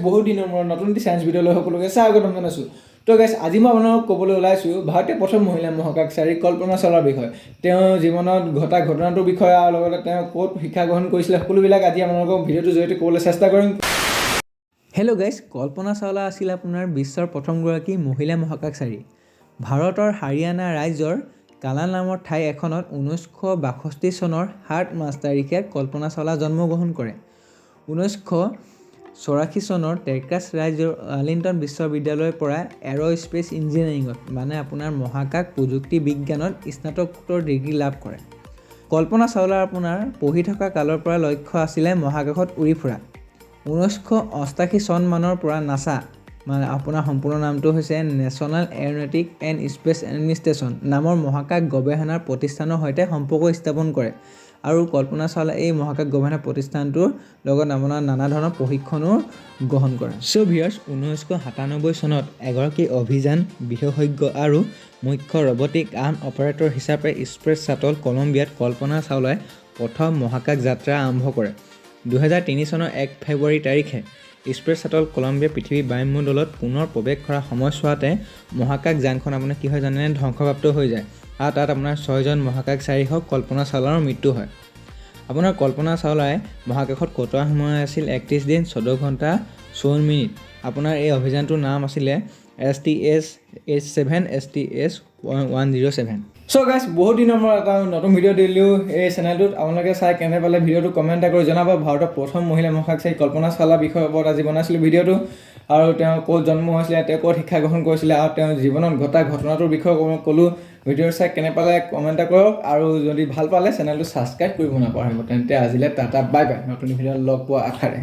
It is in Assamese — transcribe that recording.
বহুত দিনৰ মূৰত নতুন এটি চায়েন্স ভিডিঅ' লৈ সকলোকে স্বাগতম জনাইছোঁ। তো গাইছ, আজি মই আপোনালোকক ক'বলৈ ওলাইছোঁ ভাৰতীয় প্ৰথম মহিলা মহাকাশচাৰী কল্পনা চাওলাৰ বিষয়ে। তেওঁৰ জীৱনত ঘটা ঘটনাটোৰ বিষয়ে আৰু লগতে তেওঁ ক'ত শিক্ষা গ্ৰহণ কৰিছিলে, সকলোবিলাক আজি আপোনালোকক ভিডিঅ'টোৰ জৰিয়তে ক'বলৈ চেষ্টা কৰিম। হেল্ল' গাইছ, কল্পনা চাওলা আছিল আপোনাৰ বিশ্বৰ প্ৰথমগৰাকী মহিলা মহাকাশচাৰী। ভাৰতৰ হাৰিয়ানা ৰাজ্যৰ কালান নামৰ ঠাই এখনত 1962 চনৰ 7 মাৰ্চ তাৰিখে কল্পনা চাওলা জন্মগ্ৰহণ কৰে। 1984 চনৰ টেক্সাছ ৰাজ্যৰ আৰ্লিংটন বিশ্ববিদ্যালয়ৰ পৰা এৰ'স্পেচ ইঞ্জিনিয়াৰিঙত, মানে আপোনাৰ মহাকাশ প্ৰযুক্তি বিজ্ঞানত স্নাতকোত্তৰ ডিগ্ৰী লাভ কৰে। কল্পনা চাওলাৰ আপোনাৰ পঢ়ি থকা কালৰ পৰা লক্ষ্য আছিলে মহাকাশত উৰি ফুৰা। 1988 চনমানৰ পৰা নাছা, মানে আপোনাৰ সম্পূৰ্ণ নামটো হৈছে National Aeronautic and Space Administration নামৰ মহাকাশ গৱেষণাৰ প্ৰতিষ্ঠানৰ সৈতে সম্পৰ্ক স্থাপন কৰে আৰু কল্পনা চাওলা এই মহাকাশ গৱেষণা প্ৰতিষ্ঠানটোৰ লগত আপোনাৰ নানা ধৰণৰ প্ৰশিক্ষণো গ্ৰহণ কৰে। চ' ভিউৱাৰ্ছ, 1997 চনত এগৰাকী অভিযান বিশেষজ্ঞ আৰু মুখ্য ৰবটিক আৰ্ম অপাৰেটৰ হিচাপে স্পেচ শ্বাটল কলম্বিয়াত কল্পনা চাওলাই প্ৰথম মহাকাশ যাত্ৰা আৰম্ভ কৰে। 2003 চনৰ 1 ফেব্ৰুৱাৰী তাৰিখে স্পেচ শ্বাটল কলম্বিয়া পৃথিৱীৰ বায়ুমণ্ডলত পুনৰ প্ৰৱেশ কৰা সময়ছোৱাতে মহাকাশ যানখন আপোনাৰ কি হয় জানেনে? ধ্বংসপ্ৰাপ্ত হৈ যায় আৰু তাত আপোনাৰ ছয়জন মহাকাশচাৰী হওক কল্পনা চাওলাৰ মৃত্যু হয়। আপোনাৰ কল্পনা চাওলাই মহাকাশত কটোৱা সময় আছিল 31 দিন 14 ঘণ্টা 54 মিনিট। আপোনাৰ এই অভিযানটোৰ নাম আছিলে STS 87, STS 107। চ' গাইছ, বহুত দিনৰ মূৰত এটা নতুন ভিডিঅ' দিলোঁ এই চেনেলটোত। আপোনালোকে চাই কেনে পালে ভিডিঅ'টো কমেণ্ট এটা কৰি জনাব। ভাৰতৰ প্ৰথম মহিলা মহাকাশচাৰী কল্পনা চাওলাৰ বিষয়ৰ ওপৰত আজি বনাইছিলোঁ ভিডিঅ'টো আৰু তেওঁ ক'ত জন্ম হৈছিলে, তেওঁ ক'ত শিক্ষা গ্ৰহণ কৰিছিলে আৰু তেওঁৰ জীৱনত ঘটা ঘটনাটোৰ বিষয়ে ক'লোঁ। ভিডিঅ' চাই কেনে পালে কমেণ্ট এটা কৰক আৰু যদি ভাল পালে চেনেলটো ছাবস্ক্ৰাইব কৰিব নাপাহৰিব। তেন্তে আজিলৈ টাটা, বাই বাই, নতুন ভিডিঅ'ত লগ পোৱা আশাৰে।